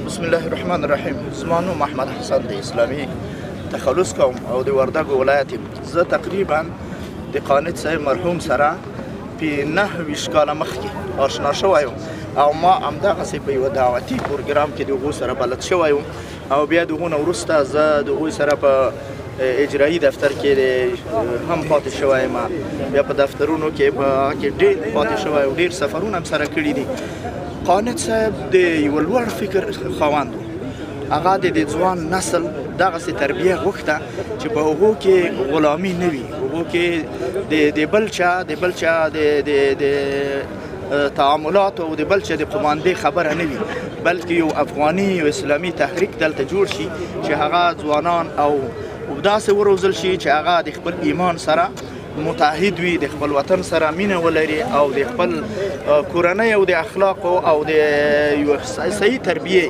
بسم الله الرحمن الرحیم. زما نوم احمد حسن دی، اسلامي تخلص کوم او د وردګو ولایت یم. زه تقریبا د قانت صاحب مرحوم سره په 29 کاله مخکې آشنا شوی یم او ما همدغسې په یوه دعوتي پروګرام کې د هغو سره بلد شوی یم او بیا د هغو نه وروسته زه د هغوی سره په اجرایی دفتر کې هم پاتې شوی یم، بیا په دفترونو کې په هغه کې ډېر پاتې شوی او ډېر سفرونه هم سره کړي دي. قانت صاحب د یو لوړ فکر خاوند و. هغه د دې ځوان نسل دغسې تربیه غوښته چې په هغو کې غلامي نه وي، هغو کې د بل چا د بل چا د د د تعاملات او د بل چا د قوماندې خبره نه وي، بلکې یو افغاني یو اسلامي تحریک دلته جوړ شي چې هغه ځوانان او داسې وروزل شي چې هغه د خپل ایمان سره متعهد وي، د خپل وطن سره مینه ولري او د خپل کورنۍ او د اخلاقو او د یو صحیح تربیې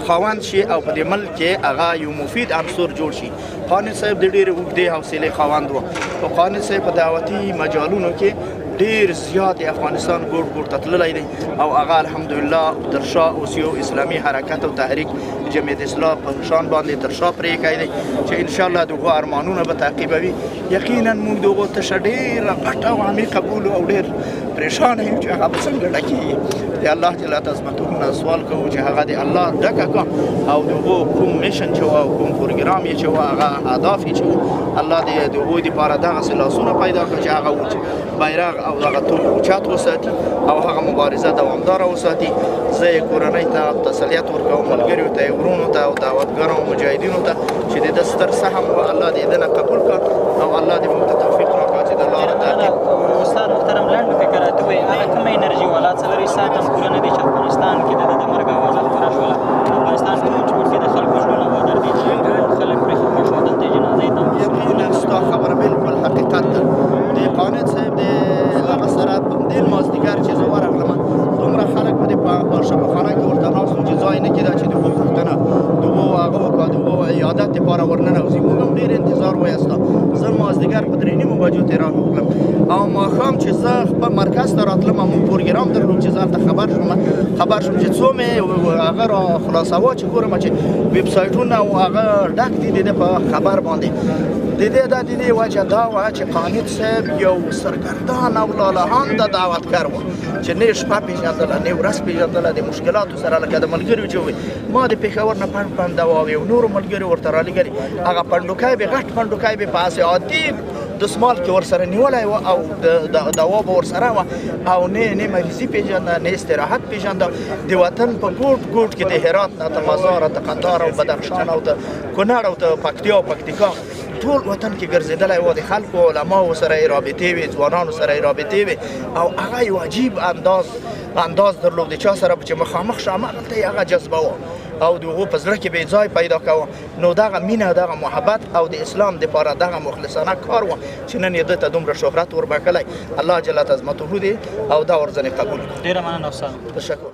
خاوند شي او په دې ملک کې هغه یو مفید عنصر جوړ شي. قانع صاحب د ډېرې اوږدې حوصلې خاوند و. خو قانع صاحب په دعوتي مجالونو کې ډیر زیات افغانستان ګوټ ګوټ ته تللی دی او هغه الحمدلله تر شا اوس یو اسلامي حرکت او تحریک جمعیت اصلاح په شان باندې تر شا پرېښی دی چې انشاءالله د هغو ارمانونه به تعقیبوي. یقینا موږ د هغو تشه ډېره غټه او عمیقه بولو او ډېر پریشانه یو چې هغه به څنګه ډکېږي. د الله جل عظمته نه سوال کوو چې هغه د الله ډکه کړه او د هغو کوم mission چې و او کوم پروګرام یې چې و، هغه اهداف یې چې و، الله دې د هغوی دپاره دغسې لاسونه پیدا کړه چې هغه بیرغ او دغه توپ اوچت وساتي او هغه مبارزه دوامداره وساتي. زه یې کورنۍ ته تسلیت ورکوم، ملګریو ته، وروڼو ته او دعوتګرو او مجاهدینو ته چې د ده ستر سهم و، الله دې ده نه قبول کړ او الله دې موږ ته توفیق راکړه چې د لاره تعقیب. استاد محترم، لنډو کې که راته ووایې هغه کومه انرژي ولا 24 ساعته هم پوره نه دي چې افغانستان کې د ده د مرګ اوازه خپره شوله، افغانستان ګوټ ګوټ کې د خلکو زړونه ودردېدل، ټول خلک پرې خفه شول، دلته جنازې ته هم. یقینا ستا خبره بالکل حقیقت ده. د قانع صاحب د هغه سره په دې مازدیګر چې زه ورغلم، دومره خلک په دې شفاخانه کې ورته ناست وو چې ځای نه کېده چې د هغو پوښتنه د هغو هغه وکړه، د هغو عیادت دپاره ورننوځي. موږ هم ډېر انتظار وایسته. زه مازدیګر په 3:30 بجو ترې راغلم او ماښام چې زه خپل مرکز ته راتلم، موږ پروګرام درلود چې زه هلته خبر شوم چې څو مې هغه را خلاصوه چې ګورم چې ویب سایټونه او هغه ډک دي د ده په خبر باندې. د دې د دې وجه دا وه چې قانت صاحب یو سرګردان او لالهانده دعوتګر و چې نه شپه پېژندله نه ورځ پېژندله، د مشکلاتو سره لکه د ملګریو چې وي. ما د پېښور نه پنډ پنډ دواوې او نورو ملګریو ورته رالیږلې، هغه پنډوکی به غټ پنډوکی به په هسې عادي دستمال کې ورسره نیولی و او دوا به ورسره وه او نه مریضي پېژنده نه استراحت پېژنده. د وطن په ګوټ ګوټ کې د هرات نه تر مزاره تر قندهار او بدخشان او تر کونړ او تر پکتیا او پکتیکا ټول وطن کې ګرځېدلی و. د خلکو علماو سره یې رابطې وې، ځوانانو سره یې رابطې وې او هغه یو عجیب انداز درلود. د چا سره چې مخامخ شو هماغلته یې هغه جذبه وه او د هغو په زړه کې به یې ځای پیدا کاوه. نو دغه مینه، دغه محبت او د اسلام دپاره دغه مخلصانه کار و چې نن یې ده ته دومره شهرت وربښلی. الله جل عظمته دې او دا ورځنې قبول کړي. ډېره مننه استاد. تشکر.